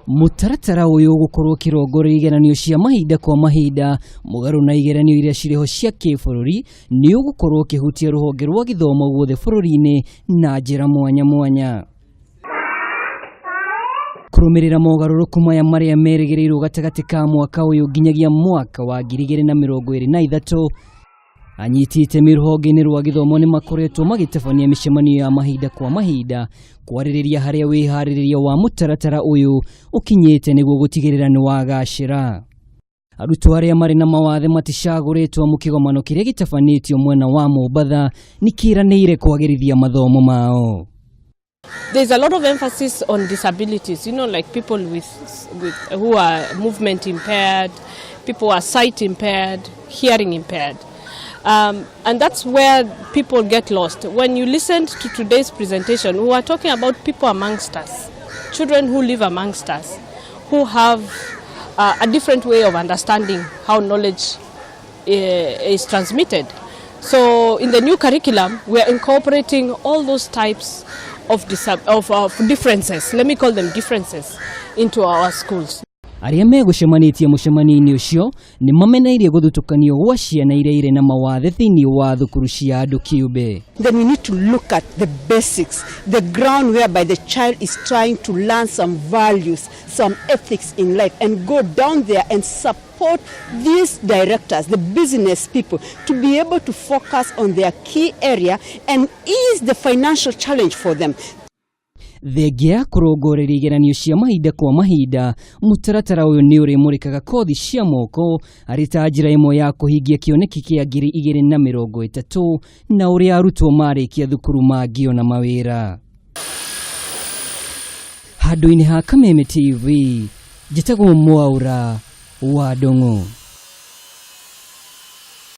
Mũtaratara ũyũ ũgũkorwo ũkĩrongoreria igeranio cia mahinda kwa mahinda mũgarũ na igeranio iria cirĩ ho cia kĩbũrũri nĩ ũgũkorwo ũkĩhutia rũhonge rwa gĩthomo guothe bũrũri-inĩ na njĩra mwanya mwanya. Kũrũmĩrĩra mogarũrũku maya marĩa merĩgĩrĩirwo gatagatĩ ka mwaka ũyũ nginyagia mwaka wa 2023, anyiti itemi rũhonge-inĩ rwa gĩthomo nĩ makoretwo magĩtabania mĩcemanio ya mahinda kwa mahinda kwarĩrĩria harĩa wĩharĩrĩria wa mũtaratara ũyũ ũkinyĩte nĩguo gũtigĩrĩra nĩ wagacĩra. Arutwo arĩa marĩ na mawathe maticagũrĩtwo amu kĩgomano kĩrĩa gĩtabanĩtio mwena wa Mombatha nĩ kĩranĩire kwagĩrithia mathomo mao. There's a lot of emphasis on disabilities, like people with who are movement impaired, people who are sight impaired, hearing impaired. And that's where people get lost. When you listened to today's presentation, we were talking about people amongst us, children who live amongst us, who have a different way of understanding how knowledge is transmitted. So in the new curriculum, we are incorporating all those types of differences, let me call them differences, into our schools. Arĩa megũcemanĩtie mũcemanio-inĩ ũcio nĩ mameneirie gũthutũkanio gwa ciana iria irĩ na mawathe thĩinĩ wa thukuru cia andũ kĩũmbe. Then we need to look at the basics, the ground whereby the child is trying to learn some values, some ethics in life, and go down there and support these directors, the business people, to be able to focus on their key area and ease the financial challenge for them. Thengia ya kũrongoreria igeranio cia mahinda kwa mahinda, mũtaratara ũyũ nĩ ũrĩmũrĩkaga kothi cia moko arĩ ta njĩra ĩmwe ya kũhingia kĩoneki kĩa 2030 na ũrĩa arutwo marĩkia thukuru mangĩona mawĩra. Handũ-inĩ ha Kameme TV, njĩtagwo Mwaura wa Ndung'u.